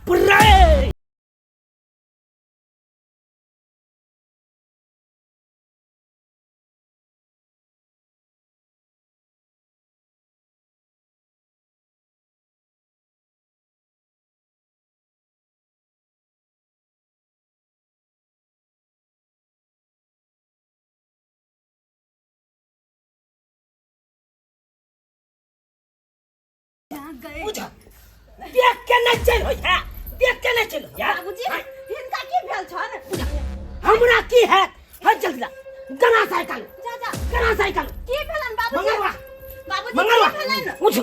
रे। बुझ, देख के नहीं चल होय है, देख के नहीं चल होय है। बाबूजी, हिनका की भेल छन? हमरा की है? हट, जल्दी ला गना साइकिल। जा जा। गना साइकिल। की भेलन बाबूजी? मंगलवा। बाबूजी, की मंगलवा भेलन? उठ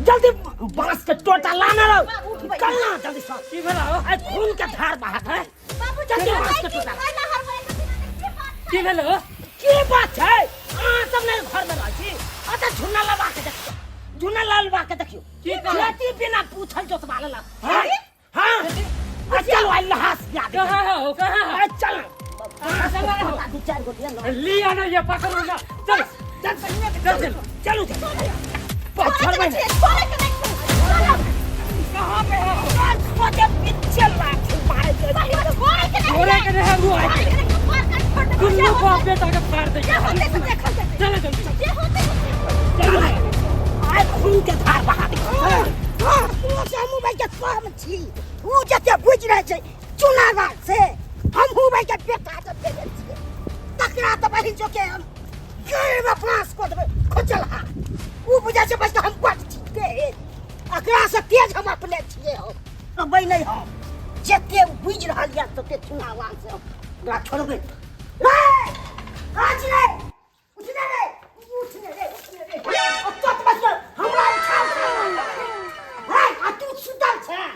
जल्दी, बांस के टोटा लाना रहो। बाबू, उठबै। चलना जल्दी से। की भेल हो? आज खून के धार बहात है। बाबूजी, जल्दी बांस के की टोटा। खाना हरबै की बात? की भेल हो? की बात छै? अहाँ सब नहि घर में रहै छी। अच्छा, झुन्ना लगा के देखियौ, झुन्ना ललवा के देखियौ। की कहलक? खेती बिना पूछल जोतवा लेलक। हाँ हाँ, आ चलो, आई लहास गिरा दे। कहाँ है हो, कहाँ है? आ चल, दू चार गो दिया ना। लिया ना, ये पकड़ो ना, चल। चल चल चल। चलू चल, छोड़े छोड़बै के नहि। छियै, छोड़े के नहि छै। चलो। कहाँ पे है? सोचे पीछे लाठी मारे के। छोड़े के नहि। छोड़े के नहीं है वो। छोड़े के नहि, कपार काटि छोड़ देबै। दुनू बाप बेटा के फाड़ दे। जे होतै से देखल जेतै। चलो जल्दी। जे होतै से चलो। आइ खून के धार बहा दे। ओ से हमहूँ भाई के कम छी, ओ जते बुझि रहल छै चुनावा से हमहूँ भाई के बेटा जते भेल छियै, तकरा तऽ बहिन जो के हम गैर में फांस कऽ देबै। खोजल हा ओ बुझै छै बस हम बड छी तेज, एकरा से तेज हम अपने छियै। हम कहबै नहि, हम जते बुझि रहल यऽ तते चुनावा से हम ओकरा छोड़बै रे। आज रे, उठने रे, उठने रे, उठने रे। ओतऽ तऽ बस हमरा उठा उठा रे, आ तू सुतल छै।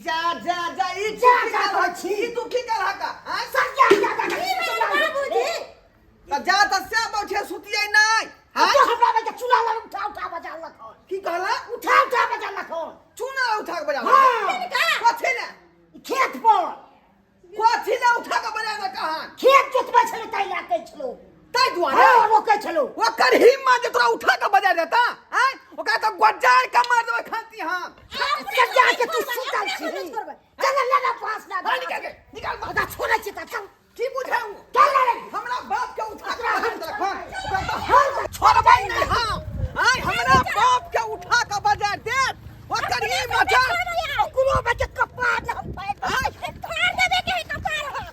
जा जा जा, ई जा, की जा, कर कहै छी। ई तू की कर हका? आँय? सरिया जा जा जा। बाबूजी। त जा त से बैठे सुतियै नै। आ आँय? तो हमरा बच्चा चूल्हा लग उठा उठा बजा लखन। की कहला? उठा उठा बजा लखन। चूना उठा के बजा? हाँ। कथी ने? खेत पर। कथी ने उठा के बजा दे कहान? खेत जोतबै छलै ताहि लए कहै छलौ। ताहि दुआरे? हाँ, रोकै छलौ। ओकर हिम्मत जे तोरा उठा के बजा देता? आँय, ओकरा तऽ गोजार के मार देबै खाती हम। सरिया के तू सुतल छी। चल ले ना पास ना। हाँ, निकाल के निकाल। ओकरा छोड़ै छी तऽ चल। की बुझे उ? चल रे। हमरा बाप के उठा के बजा देलक हन। ओकरा तऽ हम छोड़बै नहि हम। आँय, हमरा बाप के उठा के बजा देत ओकर ई मजाल? ओकरो बच्चा कपार न हम फाड़ि देबै। आँय? फाड़ देबै के है कपार हम।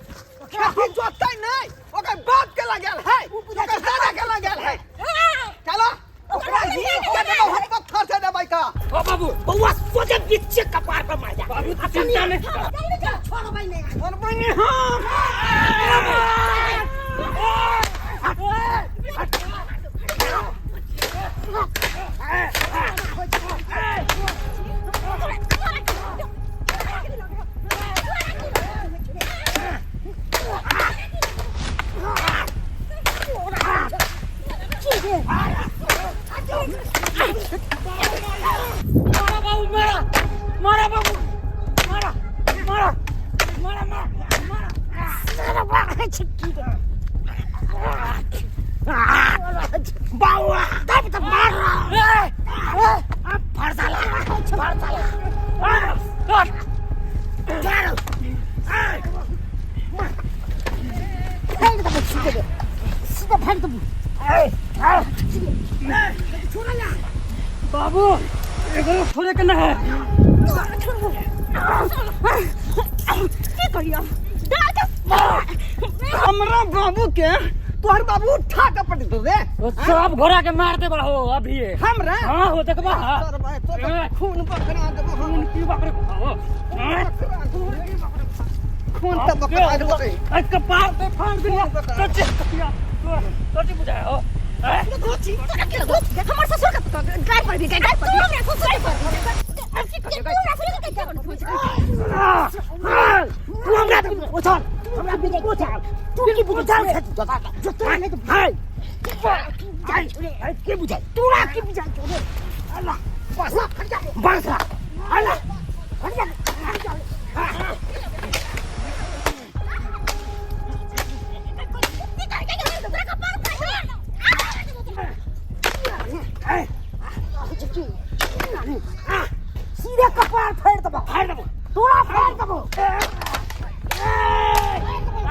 खेती जोतै नहि, ओकर बाप के लगल है, ओकर दादा के लगल है। चलो, ओकरा ही के देबै हम, पत्थर से देबै का। ओ बाबू। बौआ, सोचे बीचे कपार पर मार जा। बाबू, तू चिंता नहीं कर। छोड़बै नहि। छोड़बै नहि हम। मारा बाबू, मारा, मारा बाबू, मारा मारा मारा मारा मारा। बौआ, तब तऽ मार फरसाला फरसाला। चल। फाड़ि देबै सीधे सीधे फाड़ि देबै। बाबू, एकरो छोड़े के ना है। की करियो? हमरा बाबू के तोहर बाबू उठा के पटक दे रे। वो सब घोड़ा के मार दे हो अभी। हमरा? हाँ, हो देखबा। तोर भाई तो खून बकरा देबो हम। खून की बाप रे, हो। खून त बकरा देबो रे। आज कपार पे फाड़ दिया। सच्ची सच्ची बुझाया हो। हैं? हमर ससुर के गाय पर भी गाय पर हमरा ससुर पर तू हमरा उछल, हमरा उछल, तू की बुझल छै? जोतरा नहि तऽ हाय की बुझाइ तोरा की बुझाइ छौ रे? अल्लाह बस फट जा। बांसरा अल्लाह। फट जा, फट जा। सीधे कपार फाड़ि देबो। फाड़ देबो। तोरा।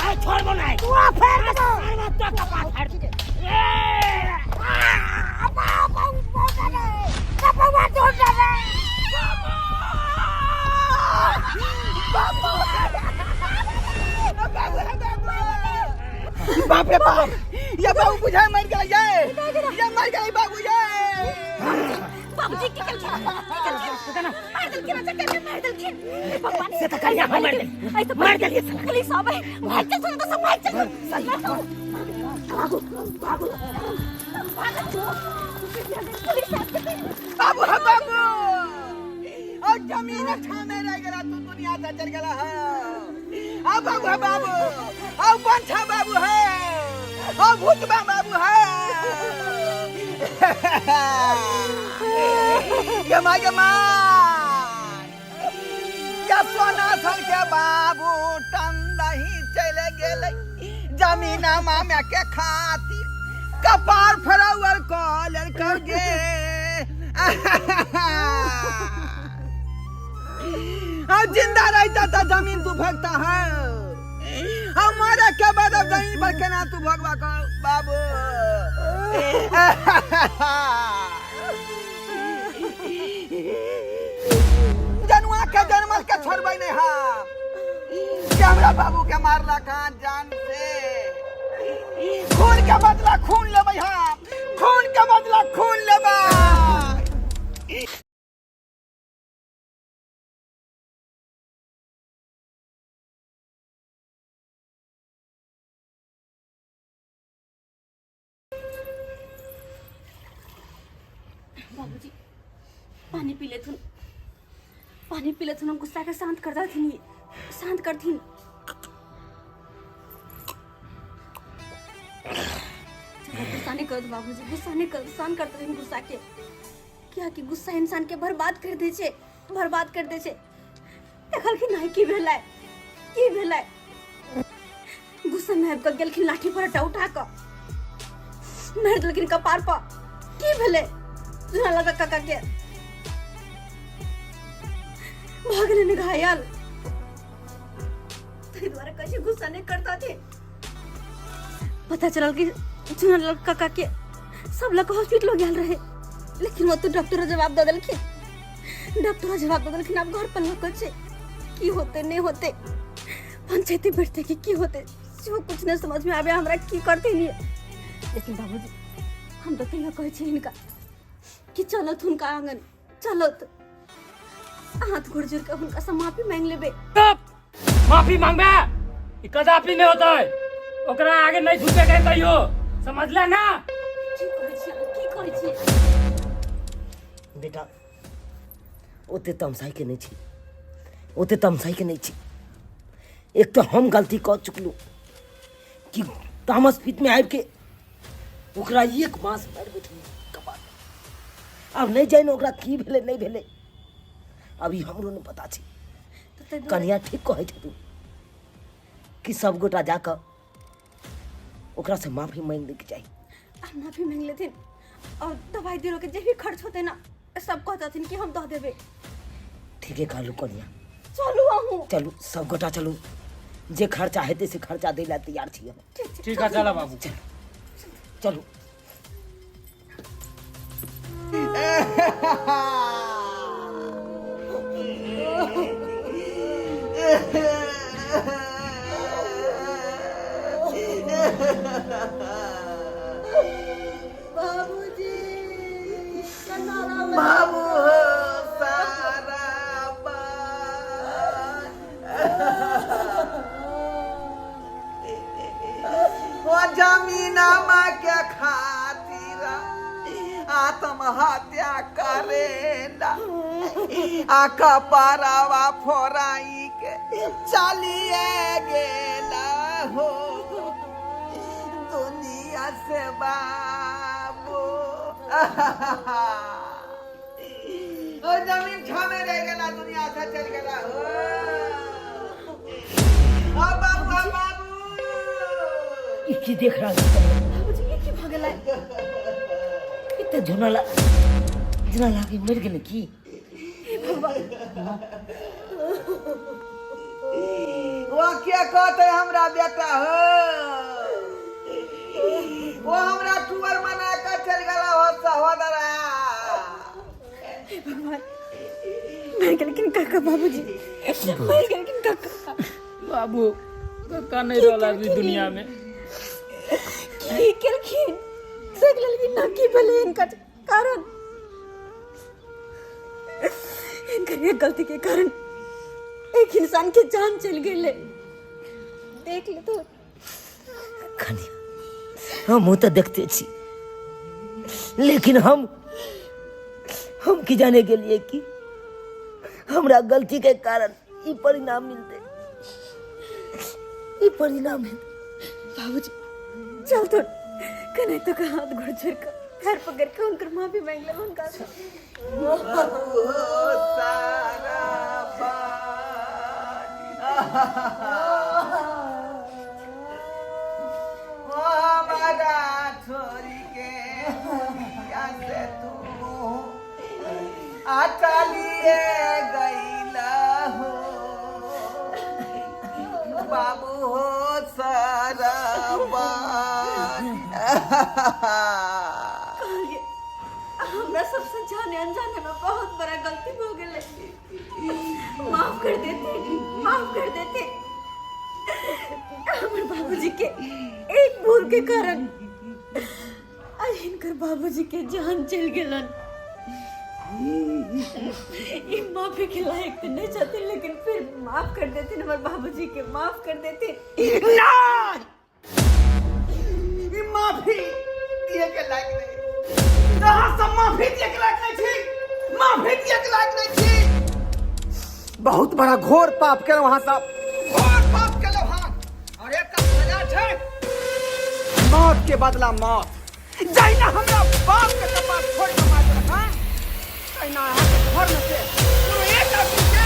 आइ छोड़बो नहि। तोरा फाड़ि देबौ। सारवा तोरा कपार फाड़ि देबौ। बाप रे बाप, ये बाबू बुझाए मर गया, ये मर गया बाबू ये। बाबूजी की केलखिन, की केलखिन? मार देलखिन, अच्छा करके मार देलखिन। हे भगवान। से तऽ कनिया हम मारि देलियै। ऐ तऽ मारि देलियै साला। पुलिस आबै, भाग चल, सुन तऽ सब भाग चल। भागू भागू। पुलिस आबै। बाबू है बाबू, और जमीन छामे रह गया, तू दुनिया से चल गया है। आ बाबू है बाबू, और बंठा बाबू है, और भूतबा बाबू है। गमा गमा या सोना सन के बाबू टंदही चले गेले जमीन मामा के खातिर, कपार फरावर कॉलर कर गे। अब जिंदा रहता था जमीन तू भगता है, अब मरे के बाद अब जमीन पर केना तू भगवा को बाबू। जनुआ के जन्मल के छोड़बै नहीं हम कि हमरा बाबू के मारला कान जान से। खून के बदला खून लेबै हम, खून के बदला खून लेबै। बाबूजी पानी पी लेथुन, पानी पी लेथुन, हम गुस्सा के शांत कर देथिन, ये शांत करथिन। चलो गुस्सा नहीं कर बाबूजी, गुस्सा नहीं कर, शांत कर देथिन गुस्सा के। क्या कि गुस्सा इंसान के बर्बाद कर दे छे, बर्बाद कर दे छे। देखलखिन नहीं की भेलै, की भेलै, गुस्सा में आबि कऽ गेलखिन लाठी पर उठा कऽ मारि देलखिन कपार पर। की भेलै सुना लगा काका के भऽ गेलै ने घायल। ताहि दुआरे कहै छै गुस्सा नहि करता थे। पता चलल कि चुनल काका के सब लग हॉस्पिटलो गेल रहे, लेकिन वो तो डॉक्टर जवाब दऽ देलखिन, डॉक्टर जवाब दऽ देलखिन आब घर पर लऽ छै, की होते नहीं होते, पंचायती बैठते कि की होते, सेहो कुछ नहीं समझ में आबे हमरा की करते नहीं। लेकिन बाबूजी हम तो तैयो कहै छी हिनका कि चलत हुनका आंगन, चलत हाथ गोड़ जोड़ के हुनका से माफी मांग लेबे। चुप! माफी मांगबे ई कदापि नहीं होता है, ओकरा आगे नहीं झुके के कहियो, समझले ना? की कहै छी अहाँ, की कहै छी? बेटा ओते तमसाई के नहीं छी, ओते तमसाई के नहीं छी। एक तो हम गलती कऽ चुकलहुँ कि तामस पीत में आबि के ओकरा एक मास मारि बैठलहुँ कपार। आब नहीं जानि ओकरा की भेलै नहीं भेलै, अभी हमरो नहीं पता छै। कन्या ठीक कहै छथुन कि सब गोटा जाकऽ ओकरा से माफी मांगि दैके चाही। आ माफी मांगि लेथिन और दवाई दिलो के जे भी खर्च होते ना सब कहतथिन कि हम दऽ देबै। ठीके कहलू कन्या। चलू अहूँ। चलू सब गोटा चलू, जे खर्चा हेतै से खर्चा दै लए तैयार छी हम। ठीक छै। ठीक है चल बाबू। चलू चलू। बाबू सारा बात वो जमीनमा के खातिर आत्महत्या करेला, आ कपड़वा फोराई के चलिए गेला हो दुनिया से बाबू। ओ जमीन छामे रह गेला, दुनिया से चल गेला हो। ओ बाबू, ओ बाबू। ई की देख रहल छी? बाबूजी ये की भऽ गेलै? ई तऽ झुना झुना लागे मरि गेलै की? हे भगवान। वो के कहते हमरा बेटा हो, वो हमरा टूअर बना के चल गेला हो सहोदरा। भगवान, मर गेलखिन काका, बाबूजी मर गेलखिन काका। बाबू काका नहीं रहल आदमी दुनिया में। की केलखिन देख लेलखिन ना की भेलै हिनका कारण, हिनकर एक गलती के कारण एक इंसान के जान चल गेलै। देख ले तो कनिया, हमहूँ तऽ देखते छी, लेकिन हम की जाने गेलिए कि हमरा गलती के कारण ई परिणाम मिलते, ई परिणाम मिलते। बाबूजी चल तो कने तो का हाथ गोड़ जोड़ के पैर पकड़ के उनकर माफी मांग ले उनका से। बाबू हो सारा बात, ओ हमारा छोरी के दुनिया से तू आटा लिए गईला हो, बाबू हो सारा बात। कहलिए हमरा सबसे जाने अनजाने में बहुत बड़ा गलती हो गेलै, माफ कर देते, माफ कर देते। हमर बाबूजी के एक भूल के कारण आज हिनकर बाबूजी के जान चल गेलन। ई माफी के लायक तो नहीं चाहते, लेकिन फिर माफ कर देते हमर बाबूजी के, माफ कर देते। नहीं, ई माफी दिए के लायक नहीं, अहाँ सब माफी दिए के लायक नहीं छी, माफी दिए के लायक नहीं छी। बहुत बड़ा घोर पाप केलहुँ अहाँ सब, घोर पाप केलहुँ हँ, और एकर सजा छै मौत के बदला मौत। जहिना हमरा बाप के कपार फोड़ि कऽ मारि देलक हँ, तहिना अहाँके घर में से कोनो एक आदमी के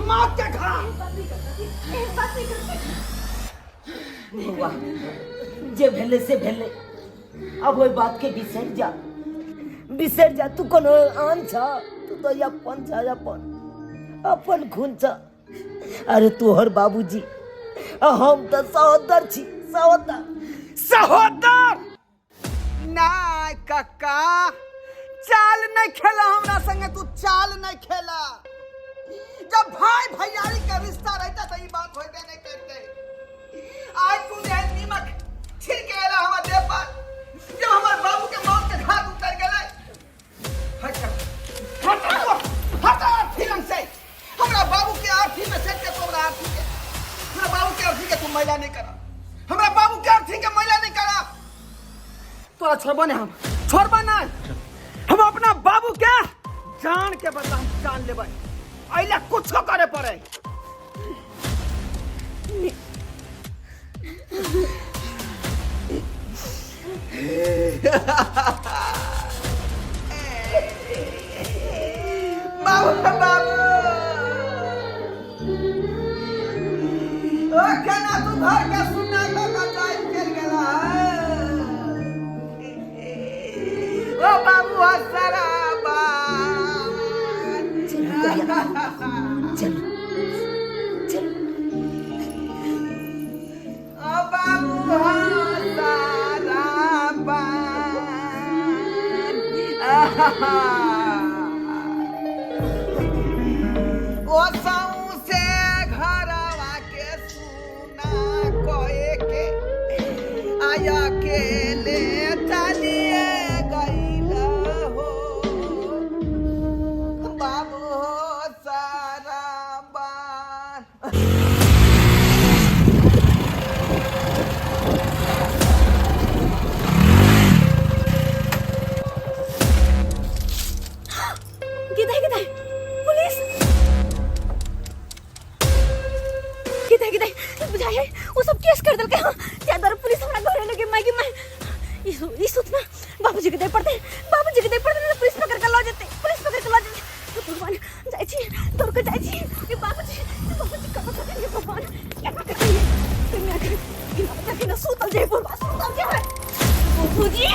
मौत के घाट। बौआ, जे भेलै से भेलै, अब ओहि बात के बिसरि जा, बिसरि जा। तू कोनो आन छ, तू तो अपन छ, अपन अपन खून छ। अरे तोहर बाबूजी आ हम तऽ सहोदर छी, सहोदर। सहोदर नहीं कक्का, चाल नहीं खेला हमरा संगे, तू चाल नहीं खेला। जब भाई भैयारी के रिश्ता रहता तो ई बात होते नहीं करते। आज तू जे नीमक छिड़के एला हमर देह पर, जब हमर बाबू के मौत के घाट उतर गेलै। हट हट हट अर्थी लंग से, हमरा बाबू के अर्थी में सेट के तू हमरा अर्थी के, हमरा बाबू के अर्थी के तू मैला नहीं करा, हमरा बाबू के अर्थी के मैला नहीं करा। तोरा छोड़बो नहीं, हम छोड़बो नहीं, हम अपना बाबू के जान के बदला हम जान लेबै, अइला कुछो करे पड़े। बाबू बाबू ओ केना तू घर के सुना कऽ कऽ टाइम चलि गेला। ओ बाबू हसरा चल चल, ओ बाबू हसरा ओ सौंसे घरवा के सुना कए के आया के ले चलिए गईला हो, बाबू हो सारा बार। किधर किधर पुलिस, किधर किधर बुझाई है वो सब केस कर देलकै। हाँ त्या द्वारा पुलिस हमरा घर लगे माय के माय। ई सोचना बाबूजी के दे पड़ते, बाबूजी के दे पड़ते, नहीं तो पुलिस पकड़ के लऽ जेतै, पुलिस पकड़ के लऽ जेतै। हे भगवान, जाइ छी दौड़ के जाइ छी। हे बाबूजी, हे बाबूजी कतऽ छथिन? हे भगवान, केना के कहियै केना के केना के ना सुतल जे बुढ़बा सुतल जे। बाबूजी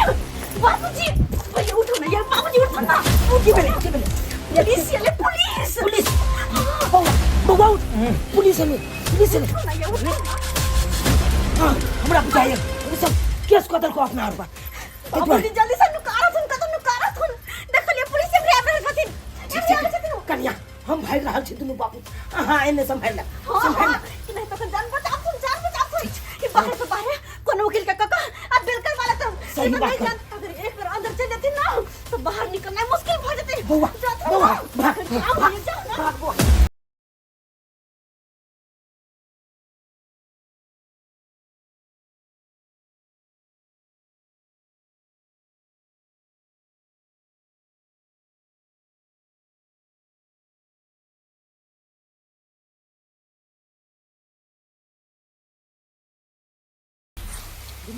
बाबूजी भैया उठो ना यार, बाबूजी उठो ना। की भेलै, की भेलै? पुलिस आएलै, पुलिस पुलिस। बौआ बौआ उठ पुलिस एलै पुलिस एलै हाँ हमरा बुझाइए ओ सब केस कऽ देलकौ अपना आर पर ताहि दुआरे बाबूजी जल्दी से नुकारथुन कतौ नुकारथुन देखलिए पुलिस एमरे आबि रहल छथिन एमरे आबि छथिन ओ। कनिया हम भागि रहल छी दुनू बाबू अहाँ एने सम्हारि ले हाँ सम्हारि हाँ ले कि नहीं तखन जान बचाबथुन जान बचाबथुन ई बाहर से बाहर कोनो वकील के कका आ बिल्कुल वाला तो सही नहीं बात है। जान अगर एक बार अंदर चल जेथिन ना तो बाहर निकलना मुश्किल भ जेतै बौआ जाथुन बौआ ना। भाग जाओ भाग जाओ ना भाग बौआ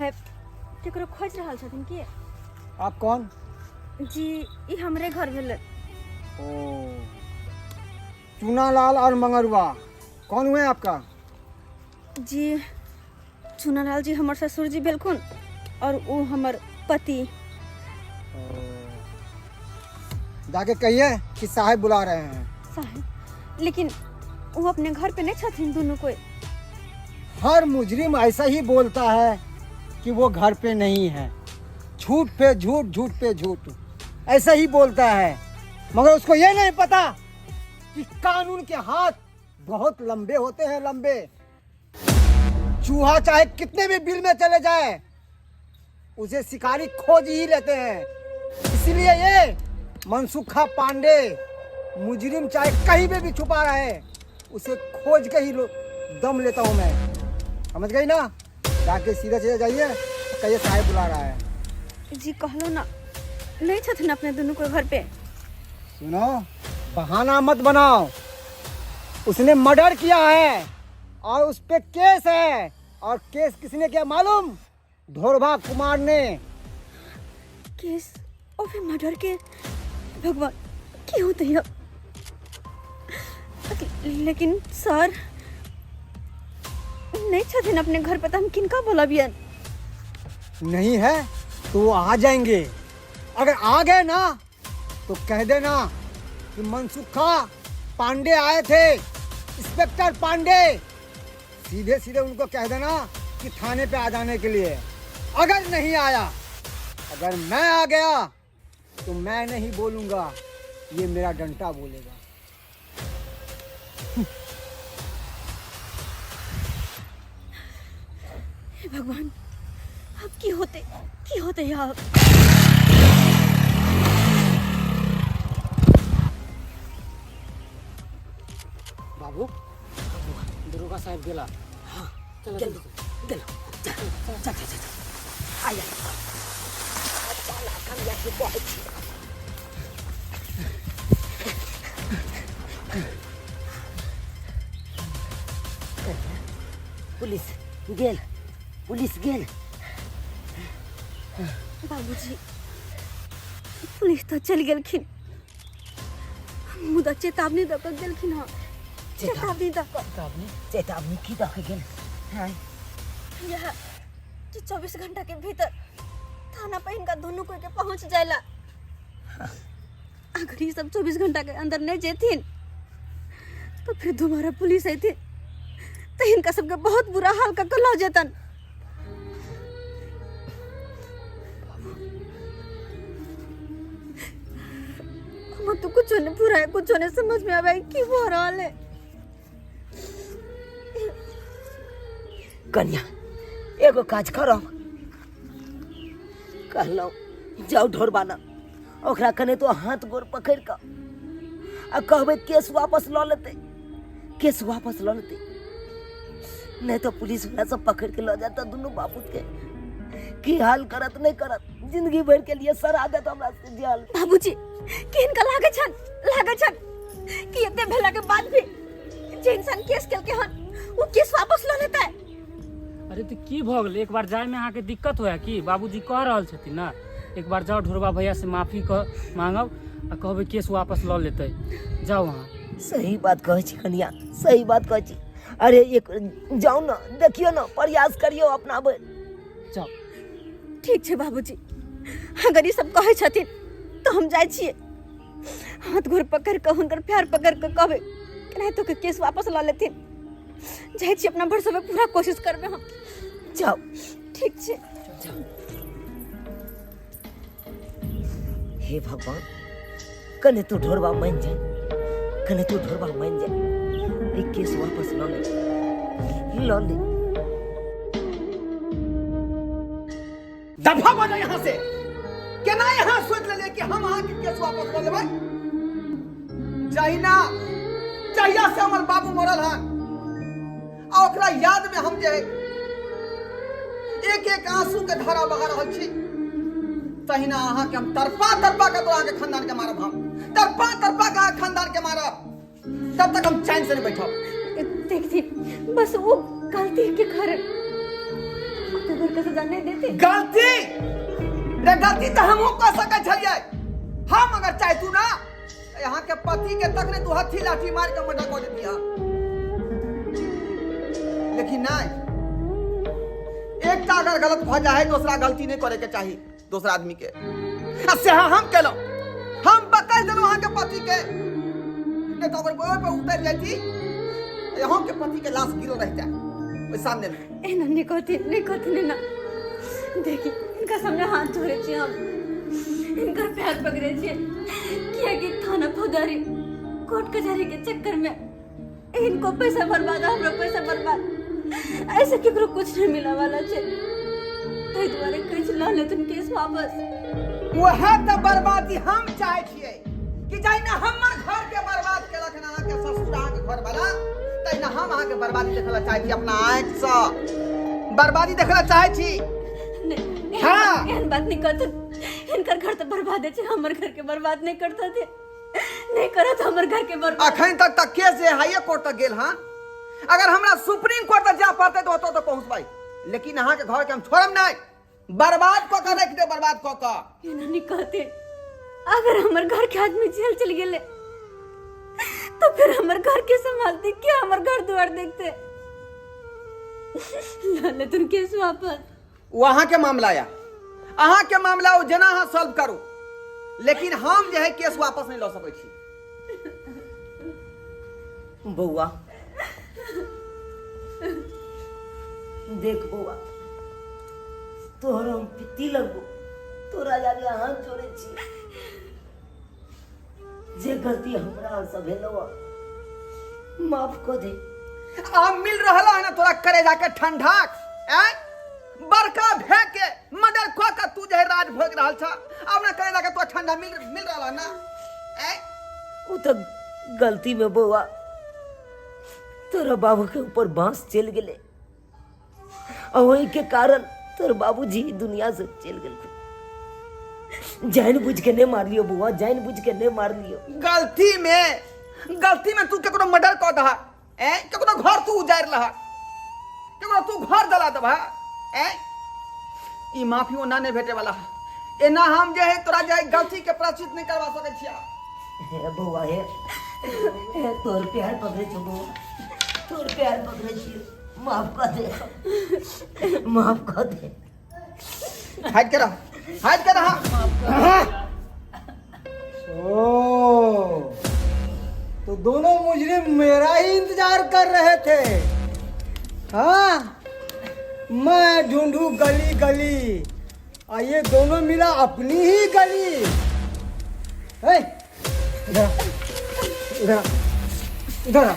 भाई केकरो खोज रहल छथिन की आप कौन जी ई हमरे घर भेलै ओ चूनालाल और मंगरुआ कौन हुए आपका जी चुनालाल जी हमर ससुर जी भेलखुन और ओ हमर पति जाके कहिए कि साहब बुला रहे हैं साहेब लेकिन वो अपने घर पे नहीं छथिन दोनों कोई हर मुजरिम ऐसा ही बोलता है कि वो घर पे नहीं है झूठ पे झूठ झूठ पे झूठ ऐसा ही बोलता है मगर उसको ये नहीं पता कि कानून के हाथ बहुत लंबे होते हैं लंबे चूहा चाहे कितने भी बिल में चले जाए उसे शिकारी खोज ही लेते हैं इसलिए ये मनसुखा पांडे मुजरिम चाहे कहीं पे भी छुपा रहे उसे खोज के ही दम लेता हूँ मैं समझ गई ना जाके सीधा सीधा जाइए कहिए साहेब बुला रहा है जी कहलो ना नहीं छथिन अपने दोनों को घर पे सुनो बहाना मत बनाओ उसने मर्डर किया है और उस पे केस है और केस किसने किया मालूम ढोरबा कुमार ने केस और फिर मर्डर के भगवान की होते हैं लेकिन सर नहीं छथिन अपने घर पे तो हम किनका बोलबियन नहीं है तो वो आ जाएंगे अगर आ गए ना तो कह देना कि मनसुखा पांडे आए थे इंस्पेक्टर पांडे सीधे सीधे उनको कह देना कि थाने पे आ जाने के लिए अगर नहीं आया अगर मैं आ गया तो मैं नहीं बोलूँगा ये मेरा डंटा बोलेगा हे भगवान अब की होते आप बाबू दरोगा साहेब गेला चलो गेलो गेलो जा जा जा जा जा आया चला कनिया के कहै छी कनिया, पुलिस गेल पुलिस गेल बाबूजी पुलिस तो चल गेलखिन मुदा चेतावनी दऽ कऽ गेलखिन हँ चेतावनी दऽ कऽ चेतावनी चेतावनी की दऽ के गेल हाँ यह कि 24 घंटा के भीतर थाना पर इनका दोनों कोई के पहुंच जाएला अगर ये सब 24 घंटा के अंदर नहीं जेथिन तो फिर दोबारा पुलिस अयथिन तो इनका सबके बहुत बुरा हाल कर के लऽ जेतन हमरा तो कुछ नहीं पूरा है कुछ नहीं समझ में आवे की हो रहल है कन्या एगो काज करब कहलहुँ जाउ ढोरबाना ओकरा कने तो हाथ गोर पकड़ि कऽ आ कहबै केस वापस लऽ लेतै केस वापस लऽ लेतै नहीं तो पुलिस वाला सब पकड़ के लऽ जाता दुनू बापूत के की हाल करत नहीं करत जिंदगी भर के लिए सरा देत हमरा से जेल बाबूजी कि हिनका लागै छन लागै छन कि एते भेला के बाद भी जे इंसान केस केलकै हन ओ केस वापस लऽ लेतै अरे तऽ की भऽ गेलै एक बार जायमे अहाँके दिक्कत होया की बाबूजी कह रहल छथिन ने एक बार जाउ ढोरबा भैया से माफी कह मांगब आ कहबै केस वापस लऽ लेतै जाउ अहाँ सही बात कहै छी कनिया सही बात कहै छी अरे एक जाउ ने देखियौ ने प्रयास करियौ अपना भरि जाउ ठीक छै बाबूजी अगर ई सब कहै छथिन तऽ हम जाइ छियै हाथ गोर पकड़ि कऽ हुनकर पैर पकड़ि कऽ कहबै केनाहितो के केस वापस लऽ लेथिन। जाइ छी, अपना भर समय पूरा कोशिश करबै हम। जाओ। ठीक छै। जाओ। हे भगवान, कने तू ढोरबा मान जाए, कने तू ढोरबा मान जाए, ई केस वापस लऽ ले, लऽ ले। दफा भऽ जाओ यहाँ से। केना यहाँ सोच लेलियै कि हम अहाँके केस वापस लऽ लेबै? जहिना जहिया से हमर बाबू मरल हन आ ओकरा याद में हम जे एक एक आंसू के धारा बहा रहल छी, तहिना अहाँके हम तड़पा तड़पा के तोरा अहाँके खानदान के मारब। हम तड़पा तड़पा के अहाँके खानदान के मारब, तब तक हम चैन से नहीं बैठब। देखती बस वो गलती के कारण तो घर का सजा नहीं देते। गलती रे गलती तो हमहूँ कऽ सकै छलियै। हम अगर चाहतू ना तऽ यहाँ के पति के तक नहीं तू हथी लाठी मार के मर्डर कऽ देती। लेकिन नहीं, एकटा अगर गलत भऽ जाए दोसरा गलती नहीं करे के चाही दोसरा आदमी के, आ से हम केलहुँ। हम बता देलहुँ अहाँके पति के, नहीं तो अगर ओहि पर उतरि जाती यहाँ के पति के लाश गिरल रह जाए ओहि सामने में। एना नहीं कहती, नहीं कहती ना। देखी इनका सामने हाथ जोड़े छी हम, इनकर पैर पकड़े छी, किया कि थाना फौजदारी कोर्ट कचहरी के चक्कर में इनको पैसा बर्बाद, हमरो पैसा बर्बाद, ऐसे केकरो कुछ नहीं मिला वाला छे। ताहि दुआरे कहै छी लऽ लेथुन केस वापस। वएह तऽ बर्बादी हम चाहै छियै कि जहिना हमर घर के बर्बाद केलक हन अहाँके ससुर अहाँके घर वाला, तहिना हम अहाँके बर्बादी देखऽ लए चाहै छी, अपना आँखिसँ बर्बादी देखऽ लए चाहै छी। नहीं, हाँ। एहन बात नहीं कहथुन। हिनकर घर तऽ बर्बाद छै, हमर घर के बर्बाद नहीं करतथिन, नहीं करत हमर घर के बर्बाद। अखन तक तऽ केस जे हाई कोर्ट तक गेल हन, अगर हमरा सुप्रीम कोर्ट तक जाय पड़तै तऽ ओतऽ तऽ पहुँचबै, लेकिन अहाँके घर के हम छोड़ब नहि, बर्बाद कऽ के राखि देब, बर्बाद कऽ के। एना नहीं कहते, अगर हमर घर के आदमी जेल चल गेले तो फिर हमर घर के संभालते क्या, हमर घर द्वार देखते? लाले तुम केस वापस। ओ अहाँके मामला या अहाँके मामला ओ जेना अहाँ सॉल्व करू, लेकिन हम जे है केस वापस नहीं लऽ सकै छी। बौआ देख बौआ, तोहर हम पित्ती लगबो, तोरा जाके हाथ जोड़े छी, जे गलती हमरा से भेलो माफ कऽ दे। आब मिल रहल है ना तोरा करेजा के ठंडा, ऐं बड़का भे के मर्डर कऽ के तू जे है राज भोग रहल छ, आब ना करेजा के तोरा ठंडा मिल मिल रहल है ना? ऐं वो तो गलती में बौआ तोरा बाबू के ऊपर बांस चल गेले और वही के कारण तोर बाबूजी दुनिया से चल गेल। जान बुझ के नहीं मार लियो बौआ, जान बुझ के नहीं मार लियो। गलती में तू केकरो मर्डर कऽ दहा, ऐं केकरो घर तू उजाड़ि लहा, केकरो तू घर जला दबहा, ऐं ई माफी ओना नहीं भेटे वाला है। एना हम जे है तोरा जे है गलती के प्रायश्चित नहीं करवा सकै छिया। हे बौआ, हे हे तोर प्यार पकड़े छो बौआ, तोर प्यार पकड़े छियो, माफ कर दे, माफ कर दे। हट के रह, हट के रह। ओ तो दोनों मुजरिम मेरा ही इंतजार कर रहे थे। हाँ, मैं ढूंढू गली गली और ये दोनों मिला अपनी ही गली। हे, इधर आ, इधर आ, इधर आ।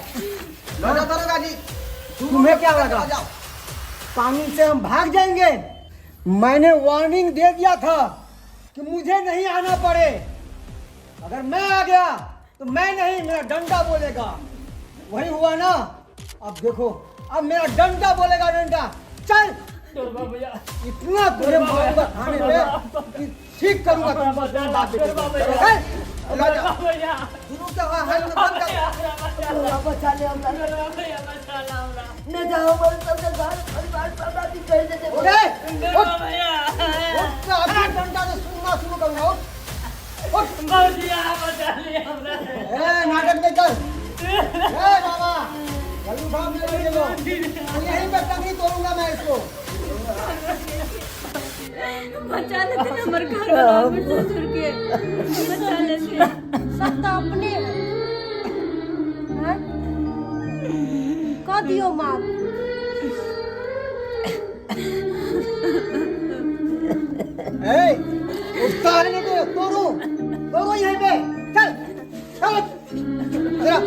लो जाओ दरोगा जी। तुम्हें क्या लगा जाओ। कानून से हम भाग जाएंगे? मैंने वार्निंग दे दिया था कि मुझे नहीं आना पड़े, अगर मैं आ गया तो मैं नहीं, मेरा डंडा बोलेगा। वही हुआ ना, अब देखो, अब मेरा डंडा बोलेगा, डंडा। चल, इतना तुझे मारूंगा थाने में कि ठीक करूंगा तुमको, बाप बेटे को। चल। लो जाओ। दुनू के वहाँ हाथ में बंद कर। बौआ बचा ले हमरा, नहीं तो हमर सबके घर परिवार सब आदमी कह देते। उठ रे, उठ। उठ के अभी डंडा से सुनना शुरू करूंगा। उठ, उठ। ए, नाटक नहीं कर। ए बाबा, जल्दी उठाओ मेरे लड़के को, यहीं पे टंगड़ी तोड़ूंगा मैं इसको। बचा लेते हमर घर वाला, हमर ससुर के बचा लेते। सब तो अपने है। हाँ? कऽ दियौ माफ। ए, उठता है नहीं तो तोड़ो तोड़ो यहीं पे, चल चल जरा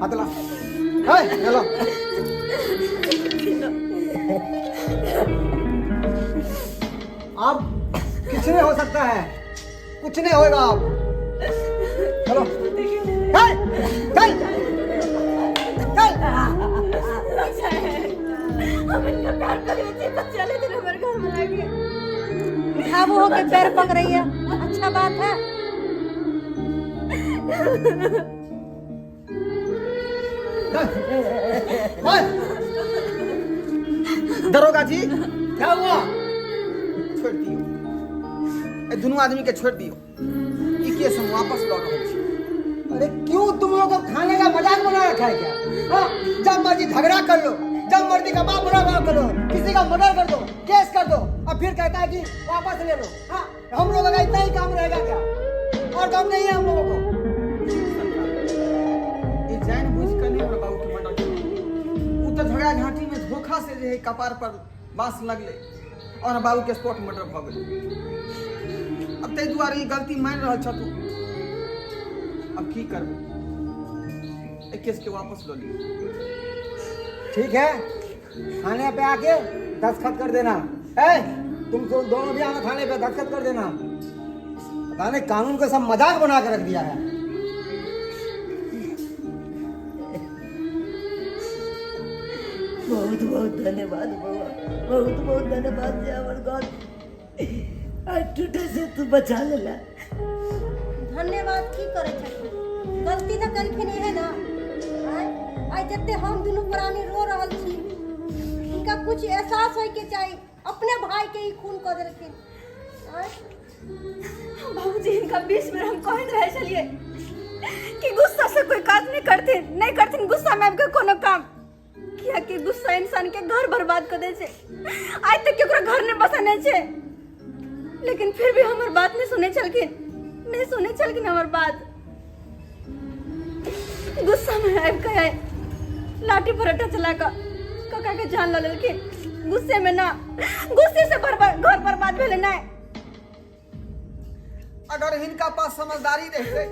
हाथ ला, है चलो। अब कुछ नहीं हो सकता है, कुछ नहीं होएगा अब, चलो चल चल चल। हम इनका प्यार करे छी तो चले दिन हमर घर में लागे। भावो होके पैर पकड़ैया, अच्छा बात है। दरोगा जी क्या हुआ? छोड़ दियो, ए दुनू आदमी के छोड़ दियो, ई केस हम वापस लऽ रहल छी। अरे क्यों तुम लोग को खाने का मजाक बना रखा है क्या? हाँ, जब मर्जी झगड़ा कर लो, जब मर्जी का बाप बुरा बाप करो, किसी का मर्डर कर दो, केस कर दो, और फिर कहता है कि वापस ले लो। हाँ, हम लोगों का इतना ही काम रहेगा क्या? और काम नहीं है हम लोगों को। ई जान बुझ के नहीं हमरा बाबू के मर्डर केलक, उ तऽ झगड़ा झांटी में धोखा से जे है कपार पर बांस लगले और बाबू के स्पॉट मर्डर भऽ गेलै। अब ताहि दुआरे ई गलती मानि रहल छथु, अब की करबै, एहि केस के वापस लऽ लियौ। ठीक है, थाने पे आके दस्तखत कर देना। ए, तुम तो दोनों भी आना थाने पे दस्तखत कर देना। पता नहीं कानून को सब मजाक बना के रख दिया है। बहुत बहुत धन्यवाद बउआ, बहुत बहुत धन्यवाद जे हमर घर आइ टूटे से तू बचा लेला। धन्यवाद की करै छथिन, गलती तऽ केलखिन इहे ना। आइ आइ जते हम दुनू प्राणी रो रहल छी, हिनका कुछ एहसास होय के चाही, अपने भाई के ही खून कऽ देलखिन। आँय बाबूजी हिनका 20 बेर हम कहैत रहै छलियै कि गुस्सा से कोई काज नहीं करथिन, नहीं करथिन गुस्सा में आबि के कोनो काम, कियाकि गुस्सा इंसान के घर बर्बाद कऽ दै छै। आइ तक केकरो घर नहि बसेने छै, लेकिन फिर भी हमर बात नहीं सुनै छलखिन, नहीं सुनै छलखिन हमर बात। गुस्सा में आबि के लाठी परोठा चला कऽ काका के जान लऽ लेलखिन गुस्से में ना, गुस्से से घर बर्बाद भेलै नहीं। अगर हिनका पास समझदारी रहते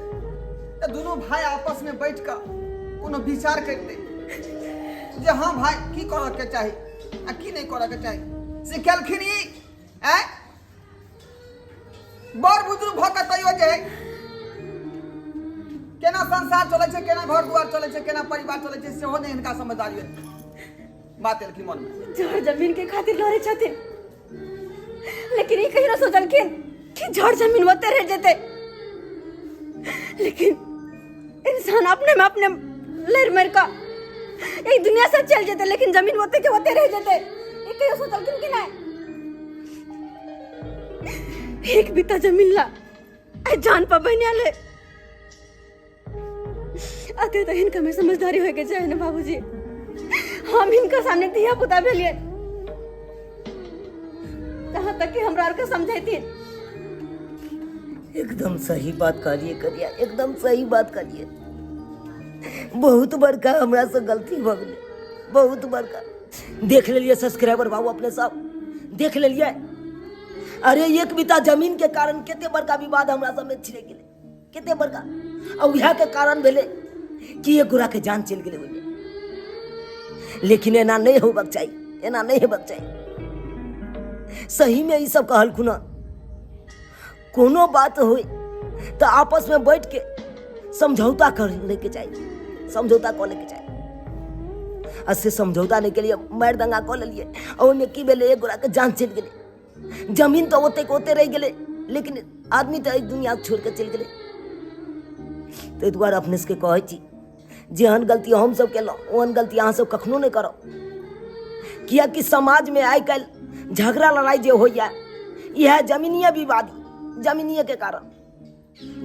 तो दोनों भाई आपस में बैठ कर कोनो विचार करते जे हाँ भाई की करऽ के चाही आ की नहीं करऽ के चाही, से केलखिन ई आँय बड़ बुजुर्ग भऽ कऽ तैयो जे है केना संसार चलै छै, केना घर दुआर चलै छै, केना परिवार चलै छै, सेहो नहि हिनका समझदारी बात एलखिन मन में। जड़ जमीन के खातिर लड़े छथिन, लेकिन ई कहियो सोचलखिन कि जड़ जमीन ओते रह जेतै, लेकिन इंसान अपने में अपने लड़ मर कऽ ई दुनिया से चल जेतै, लेकिन जमीन ओते के ओते रह जेतै, ई कहियो सोचलखिन कि नहीं। एक बीता जमीन ला आई जान पर बनिया ले अते तो हिनका में समझदारी होय के चाही ना बाबूजी। हम हिनका सामने धिया पुता भेलिए, जहाँ तक कि हमरा आर के समझैथिन। एकदम सही बात कहलिए करिया, एकदम सही बात कहलिए। बहुत बड़का हमरा से गलती भऽ गेलै, बहुत बड़का। देख लेलिए सब्सक्राइबर बाबू अपने सब देख लेलिए। अरे एक बीता जमीन के कारण कते बड़का विवाद हमरा सब में छिड़क गेलै, कते बड़का। आ उएह के कारण भेलै कि एक गोरा के जान चलि गेलै ओहिमे। लेकिन एना नहि होबाक चाही, एना नहि हेबाक चाही। सही में ई सब कहलखुन हँ, कोनो बात होय तऽ आपस में बैठ के समझौता कर लैके चाही, समझौता कऽ लैके चाही। आ से समझौता नहि केलियै, मारि दंगा कऽ लेलियै। आ ओहिमे की भेलै, एक गोरा के जान चलि गेलै, जमीन तऽ ओतेक ओते रहि गेलै, लेकिन आदमी तऽ एहि दुनिया छोड़ि कऽ चलि गेलै। ताहि दुआरे अपने सबके कहै छी, जेहन गलती हमसब केलहुँ ओहन गलती अहाँ सब कखनो नहि करब। किएकि समाजमे आइ काल्हि झगड़ा लड़ाइ जे होइए, इएह जमीनिये विवाद, जमीनियेके कारण,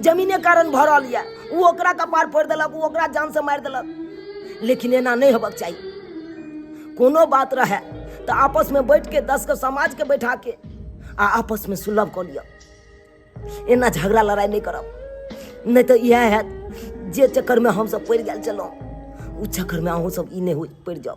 जमीने कारण भऽ रहल यऽ। ओ ओकरा कपार फोड़ि देलक, ओ ओकरा जानसँ मारि देलक। लेकिन एना नहि हेबाक चाही। कोनो बात रहए तऽ आपसमे बैठके 10 गो समाजके बैठाके आ आपसमे सुलभ कऽ लिअ, एना झगड़ा लड़ाइ नहि करब। नहि तऽ इएह हैत जे चक्करमे हमसब पड़ि गेल छलहुँ, ओ चक्करमे अहूँ सब ई नहि हो पड़ि जाउ।